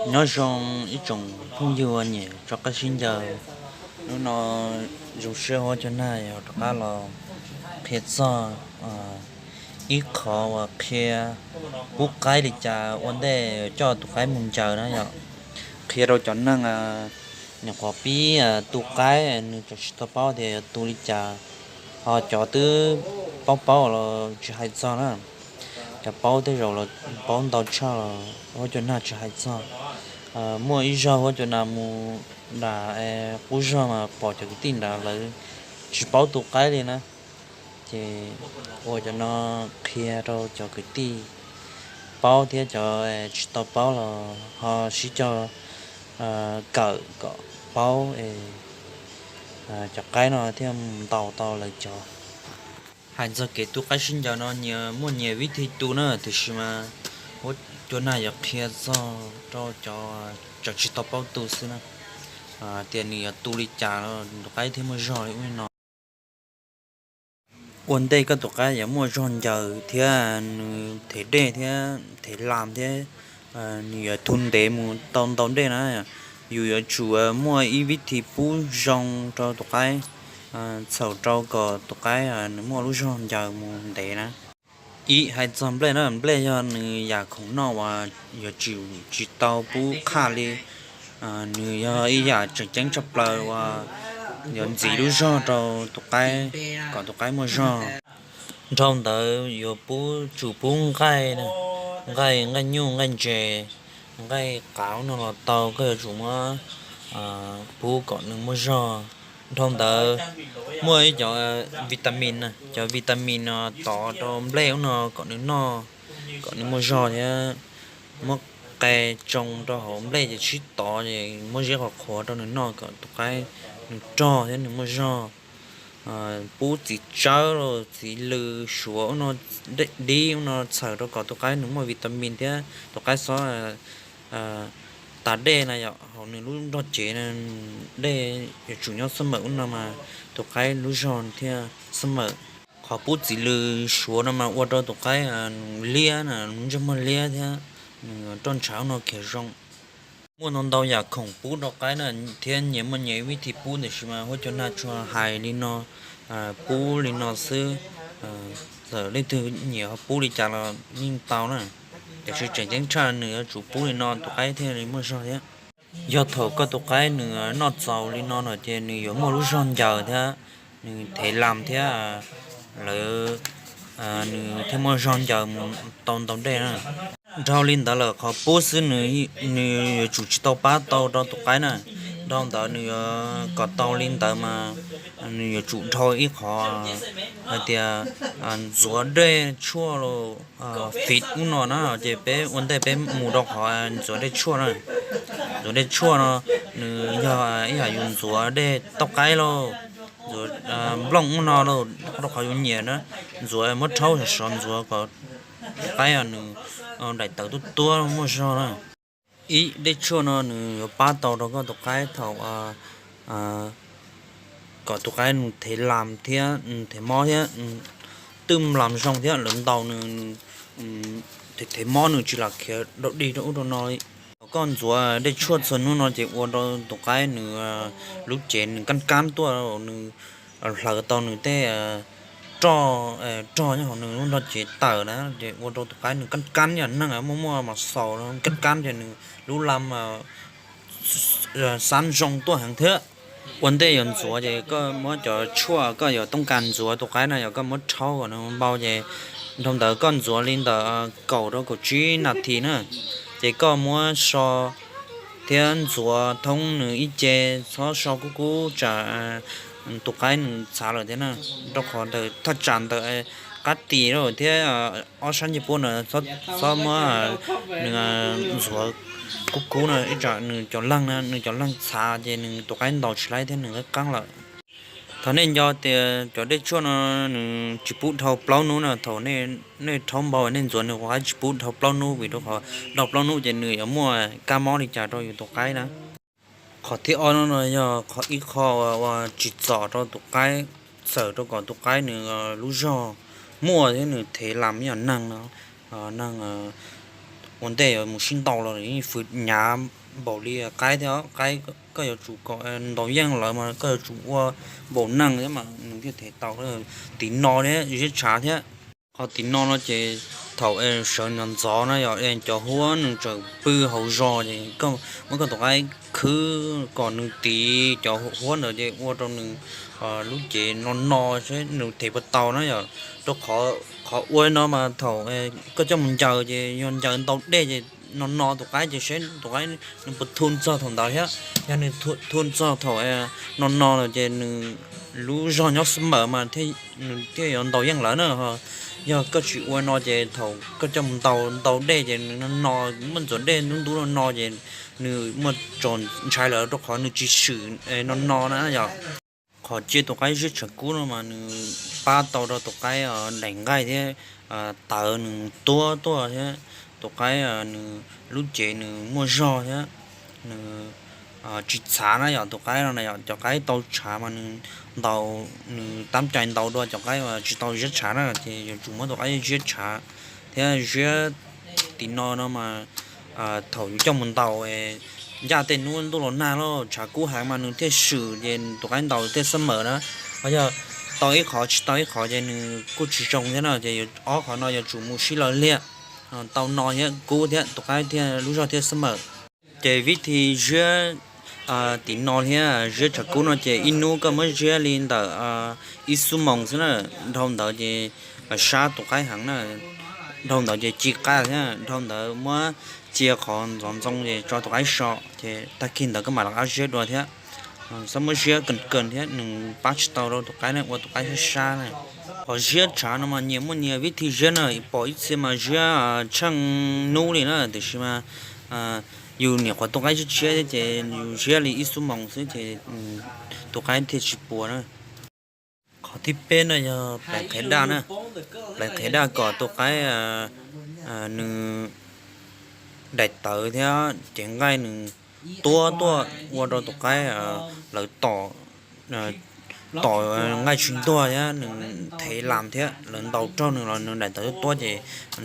Nyob zoo ib tsoom phooj ywg uas nyiam rov qab sib ncaws, hnub no zoo siab huab cua nag yog rov qab los qhia txog ib qho uas qhia pub qaib li cas ua ntej coj tus qaib mus ncaws na yom. Qhia rau cov neeg nyuam qhuav pib tu qaib nws tseem tsis tau paub tias yuav tu li cas, ho cov twb paub paub los tsis hais txog na. Cov paub tej zaum los paub ntau tshaj los huab cua nag tsis hais txog. Muaj ib zaug huab cua nag mus nram qub zog mas pom cov kwv tij nrad lawv tsis paub tu qaib li na. Ces ua cov no qhia rau cov kwv tij paub thiab cov tsis tau paub los ho sib cog kawm kom paub, cov qaib no thiaj mus ntaus tau lawv cov. Hais txog kev tu qaib sib ncaws no nyias muaj nyias vib thi tu na, tiam sis mas huab cua nag yuav qhia txog rau cov tseem tsis tau paub tu xwb na, tias nws yuav tu li cas tus qaib thiaj muaj zog li ub li no. Ua ntej koj tus qaib yuav muaj zog ncaws thiab nws thev dej thiab thev las thiab nws yuav thu ntev mus tau ntau dej na, yus yuav tsum muaj ib vib thi pub zoo rau tus qaib, txhaum rau kom tus qaib nws muaj lub zog ncaws mus ntev na. Ib, hais txog nplej na, nplej yog nws yam khoom noj uas yuav tsum tsis tau pub qhaj li. Nws yog ib yam tseem ceeb tshaj plaws uas yuav ntxiv lub zog rau tus qaib kom tus qaib muaj zog. Dhau ntawd yuav pub, tsum pub nqaij, nqaij, nqaij nyuj, nqaij ntses, nqaij qav no los tau, koj yuav tsum muab pub kom nws muaj zog. Dhau ntawd muaj ib cov vitamin, cov vitamin no tov rau nplej ub no kom nws noj, kom nws muaj zog thiab muab qe tsoo rau hauv nplej ces sib tov es muab ziab qhuav qhuav rau nws noj kom tus qaib nws rog thiab nws muaj zog. Pub txiv tsawb los txiv lws suav ub no, dib ub no txhawm rau kom tus qaib nws muaj vitamin thiab tus qaib xob tas dej na yom. Hauv nws lub nrog cev dej yuav tsum nyob xab mawm ub no mas tus qaib lub zog thiaj xab mawm. Qhov pub txiv lws suav no mas ua rau tus qaib nws liab na, nws ntsej muag liab thiab nws roj ntshav ub no khiav zoo. Muaj ntau ntau yam khoom pub rau qaib na, thiab nyias muaj nyias vib thi pub, tiam sis mas huab cua nag tsuas hais li no, pub li no xwb. Txawm leej twg nyiam ho pub li cas los yeej tau na, tiam sis tseem ceeb tshaj nws yuav tsum pub li no tus qaib thiaj li muaj zog thiab. Yog thaum koj tus qaib nws noj txaus li no no ces nws yuav muaj lub zog ncaws thiab nws thev las thiab lawv nws thiaj muaj zog ncaws mus tau ntau dej na. Dhau li ntawd lawm qhov pub xwb nws yuav tsum tsis tau pab tau rau tus qaib na. Dhau ntawd nws yuav kom tau li ntawd mas nws yuav tsum dhau ib qhov hais tias ntxuav dej tshuaj los fij ub no na, ces peb ua ntej peb mus rau qhov ntxuav dej tshuaj na. Ntxuav dej tshuaj no nws yog ib yam yus ntxuav dej tauj qaib lauj, ntxuav nplooj ub no lauj, rau qhov yus nyiam na, ntxuav muab rhaub sov sov ntxuav kom qaib nws daim tawv tuab tuab muaj zog na. Ib, dej tshuaj no nws yuav pab tau rau koj tus qaib thaum kom tus qaib nws thev las thiab thev mob thiab twb las zoo thiab lawv ntaus nws, thev mob nws tsis lam khiav dau dig rau ub rau no li. Thaum koj ntxuav dej tshuaj txhua hnub no ces ua rau tus qaib nws lub cev nws kab kab tuaj, nws hlawv tau nws tej roj, rog nyob hauv nws lub nrog cev tawm na, ces ua rau tus qaib nws kab kab, yog neeg muaj muaj mas xaus kab kab ces nws lub las xab zoo tuaj heev thiab. Ua ntej yuav ntxuav ces koj muab cov tshuaj koj yuav toob kas ntxuav tus qaib no yog koj muab rhaub kom nws npau ces dhau ntawd koj ntxuav li ntawm kaum rau kaum tsib nas this na, ces koj muab so thiab ntxuav thoob nws ib ce, txhob so kub kub tsam tus qaib nws txhav lawm thiab na, rau qhov ntawm thaj tsam ntawm qab tis thiab ob sab ncej puab na, txhob muab nws ntxuav kub kub na, ib tsam nws cov leeg na, nws cov leeg txhav ces nws tus qaib ntaus tsis laib thiab nws qaib qeeb lawm. Thaum nej nco tias cov dej tshuaj no nws tsis pub dhau plaub hnub na, thaum nej rhaub npau nej ntxuav nws tus qaib tsis pub dhau plaub hnub, vim rau qhov dhau plaub hnub ces nws yuav muaj kab mob li cas rau yus tus qaib na. Qhov thib ob no no yog qhov ib qho uas tsim txom rau tus qaib, txhawm rau kom tus qaib nws lub zog muaj thiab nws thev las ib yam neeg no, neeg ua ntej yuav mus sib ntaus los yeej fwv hnyav npaum li qaib thiab. Qaib koj yuav tsum kom ntaus yeej lawv mas koj yuav tsum ua npaum neej thiab mas nws thiaj them tau. Tim no thiab ziab tshav thiab. Qhov tim no no ces thaum sawv ntxov ntxov na yog cov huab nws tseem pw hauv zos ces muab koj tus qaib khwb kom nws tiv cov huab ntawd ces ua rau nws lub cev no no seb nws them puas tau na yom. Rau qhov ua no mas thaum koj coj mus ncaws ces yog ncaws ntau dej ces no no tus qaib ces seb tus qaib nws puas thu txog thaum ntawd thiab. Yog nws thu txog thaum no no lawm ces nws lub zog nyob xab mawm mas nws thiaj yuav ntaus yeej lawv na. Yog koj tsis ua no ces thaum koj coj mus ntaus ntau dej ces nws no no, muaj ntxuav dej ntub ntub no no ces nws muaj txoj ntshai lawm rau qhov nws tsis swm no no na yom. Qhov cia tus qaib ziab tshav kub no mas nws pab tau rau tus qaib daim nqaij thiab tawv nws tuab tuaj thiab. Tus qaib nws lub cev nws muaj zog thiab nws tsis txhav na yom. Tus qaib no na yom, cov qaib tau tshav mas nws ntaus, nws tab cai ntaus dua, cov qaib uas tsis tau ziab tshav na ces yuav tsum muab tus qaib ziab tshav thiab ziab tim no no mas thaum yus coj mus ntaus ncaj tej hnub ntuj los nag los tshav kub heev mas nws thiaj swm ces tus qaib ntaus thiaj xab mawm na. Ho yog tau ib qhov tsis tau ib qhov ces nws kuj tsis zoo thiab na ces ob qhov no yuav tsum mus sib law liag, tau no thiab kub thiab tus qaib thiaj lub zog thiaj xab mawm. Ces vib thi ziab tim no thiab ziab tshav kub no ces ib hnub koj muab ziab li ntawm ib xuab moos xwb na. Dhau ntawd ces sab tus qaib heev na, dhau ntawd ces ci qaj thiab, dhau ntawd muab cia qhov ntxoov ntxoo ces tso tus qaib so ces tag kis ntawd koj mam rov qab ziab dua thiab. Txhob muab ziab kawg kawg thiab nws pab tsis tau rau tus qaib na, ua tus qaib sab sab na. Qhov ziab tshav no mas nyias muaj nyias vib thi ziab na, pom ib txhia mas ziab tsheej hnub li na, tiam sis mas yus nyuam qhuav tua qaib tshiab tshiab thiab ces yus ziab li ib xuab moos xwb ces tus qaib thiaj tsis puas na. Qhov thib peb no yog pleev qhiav daj na. Pleev qhiav daj kom tus qaib nws daim tawv thiab cev nqaij nws tuab tuaj ua rau tus qaib lawv tom, tom nqaij tsis ntuag thiab nws thev las thiab lawv ntaus raug nws los nws daim tawv tuab tuab ces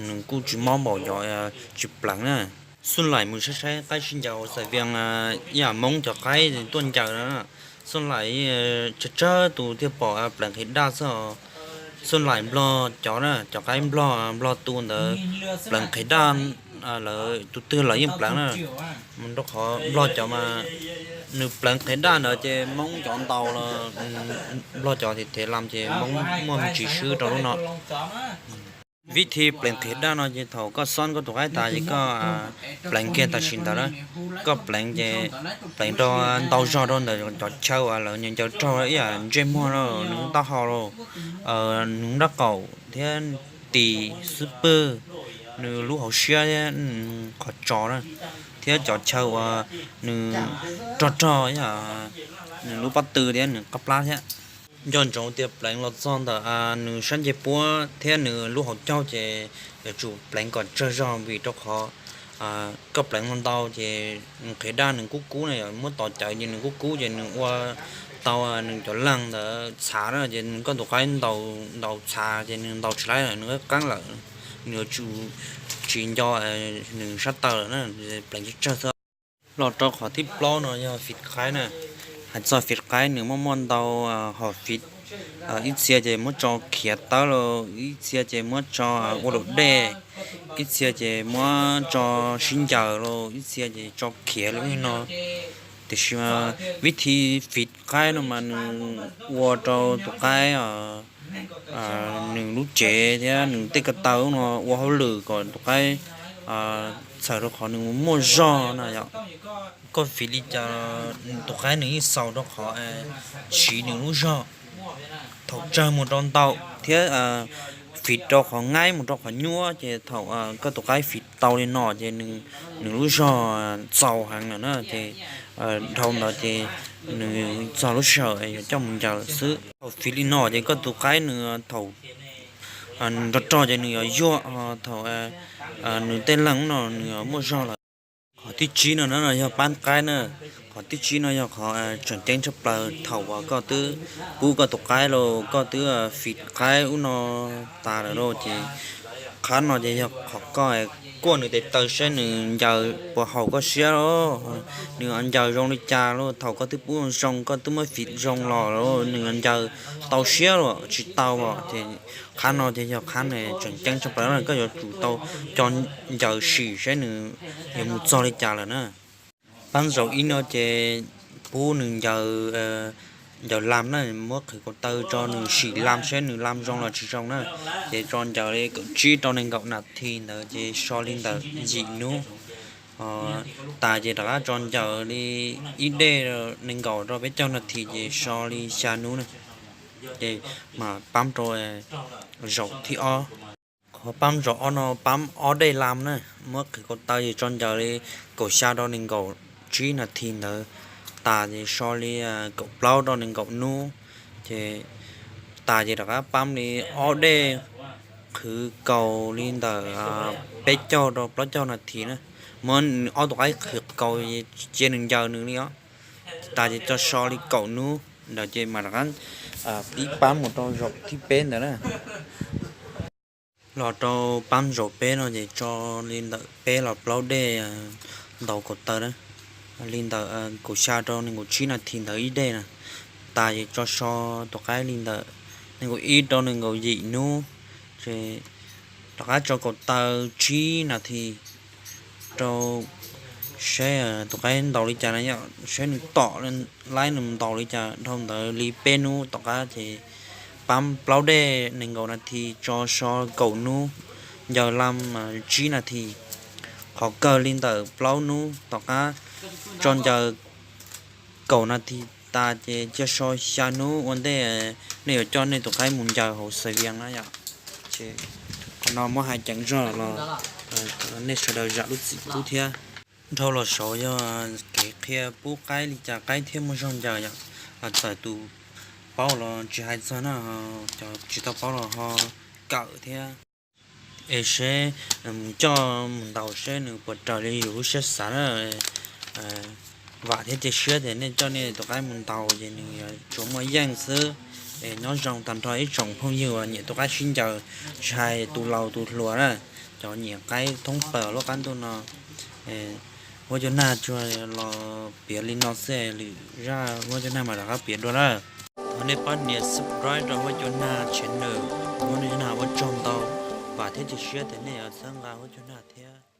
nws kuj tsis mob npaum cov tsis pleev na. Xub laim mus saib saib qaib sib ncaws xav vias ib yam Hmoob cov qaib tuaj ncaws no na. Xub laim tsawg tsawg tus thiaj pom pleev qhiav daj xwb. Xub laim Nplog cov na, cov qaib Nplog, Nplog tu ntawd pleev qhiav daj, lawv tus twg lawv yeej pleev na. Rau qhov Nplog cov mas nws pleev qhiav daj ntawd ces Hmoob cov ntaus los Nplog cov thev las ces Hmoob muaj me ntsis swb rau lub no. Vib thi pleev qhiav daj no ces thaum koj xob koj tus qaib tas ces koj pleev kiag tam sim ntawd na. Koj pleev ces pleev rau ntau zog rau ntawm cov chaw uas lawv ncaws raug ib yam ntsej muag, nws taub hau los, nws nrab qaum thiab tis xub pwg, nws lub hauv siab thiab qhov tsos na, thiab cov chaw uas nws rog rog nws lub pob tw thiab nws qab plab thiab. Nco ntsoov tias pleev los txog ntawm nws sab ncej puab thiab nws lub hauv caug ces yuav tsum pleev kom tsawg zog vim rau qhov koj pleev ntau ces qhiav daj nws kub kub na, yog muab tos cawv ces nws kub kub ces nws ua tau nws cov leeg ntawd txhav na ces koj tus qaib ntaus txhav ces nws ntaus tsis laib lawm, nws qeeb lawm, nws yuav tsum tsis nco nws sab taw lawm na, pleev tsawg tsawg xwb. Los rau qhov thib plaub no yog fij qaib na. Hais txog fij qaib nws muaj muaj ntau hom fij, ib txhia ces muab tso khiav tawb los, ib txhia ces muab tso ua luam dej, ib txhia ces muab tso sib ncaws los, ib txhia ces tso khiav li no. Tiam sis vib thi fij qaib no mas nws ua rau tus qaib nws lub cev thiab nws tej ko taw no ua hauj lwm kom tus qaib txhawm rau qhov nws muaj zog na yom. Koj fij li cas tus qaib nws yeej xaus rau qhov siv nws lub zog thaum tsawg mus rau ntau thiab fij rau qhov ngaib mus rau qhov nyuaj ces thaum koj tus qaib fij tau li no ces nws lub zog txaus heev lawm na ces dhau ntawd ces nws txog lub sij hawm yuav coj mus ncaws lawm xwb. Thaum fij li no ces koj tus qaib nws thaum nrog rog ces nws yuav yuag, thaum nws tej leeg no nws yuav muaj zog lawm. Qhov thib tsib no no yog pab qaib na. Qhov thib tsib no yog qhov tseem ceeb tshaj plaws thaum uas koj twb pub koj tus qaib los koj twb fij qaib ub no tas lawm lauj ces qhov no ces yog qhov koj Kuaj nws tes taw saib nws ncaws puas haum koj siab los, nws ncaws zoo li cas los, thaum koj twb pub zoo, koj twb muab fim zoo los, nws ncaws tau siab los tsis tau os, ces qhab no ces yog qhab tseem ceeb tshaj plaws no, koj yuav tsum tau coj ncaws sim saib nws yuav mus txog li cas lawm na. Pab zaum ib no ces pub nws ncaws, ncaws lam na, muab qhwv kaus taw tso nws sim lam saib nws lam zoo los tsis zoo na. Ces tso ncaws li kaum tsib rau nees nkaum nas this ntawd ces so li ntawm yim nub. Tas ces rov qab tso ncaws li ib dej nees nkaum rau peb caug nas this ces so li xya nub na. Ces mam pab rau zaum thib ob. Qhov pab zaum ob no pab ob dej lam na, muab qhwv kaus taw ces tso ncaws li kaum xya rau nees nkaum tsib nas this ntawd. Tas ces so li kaum plaub rau nees nkaum nub. Ces tas ces rov qab pab li ob dej qhwv kaus li ntawm peb caug rau plaub caug nas this na. Muab ob tug qaib qhwv kaus cia nws ncaws nws li os. Tas ces tso so li kaum nub ntawd ces mam rov qab pib pab mus rau zaum thib peb ntawd na. Los rau pab zaum peb no ces tso li ntawm peb los plaub dej ntaus kaus taw na, li ntawm kaum xya rau nees nkaum tsib nas this ntawd ib dej na. Tas ces tso so tus qaib li ntawm nees nkaum ib rau nees nkaum yim nub. Ces rov qab tso kaus taw tsib nas this rau saib tus qaib ntaus li cas na yom, saib nws tom laib nws ntaus li cas. Dhau ntawd li peb nub tom qab ces pab plaub dej nees nkaum nas this tso so kaum nub, ncaws lam tsib nas this. Qhov kawg li ntawm plaub nub tom qab tso ncaws kaum nas this tas ces cia so xya nub ua ntej nej yuav coj nej tus qaib mus ncaws hauv xav vias na yom. Qhov no muab hais ceev zog los nej sawv daws zam lub txim pub thiab. Dhau los saud yog kev qhia pub qaib li cas qaib thiaj muaj zog ncaws yom. Txawm tus paub los tsis hais txog na, cov tsis tau paub los ho kawm thiab. Es seb mus coj mus ntaus seb nws puas raws li yus lub siab xav na. Vam thiab cia siab tias nej coj nej tus qaib mus ntaus ces nws yuav tsuas muaj yeej xwb. Es nyob zoo tag nrho ib tsoom phooj ywg uas nyiam tus qaib sib ncaws, tsis hais tus laus tus hluas na, cov nyiam qaib thoob plaws lub qab ntuj no. Huab cua nag tsuas los piav li no xwb, lwm zaj huab cua nag mam rov qab piav dua na. Thov nej pab nias subscribe rau huab cua nag channel, huab cua nag ua tsaug ntau. Vam thiab cia siab tias nej yuav txhawb nqa huab cua nag thiab.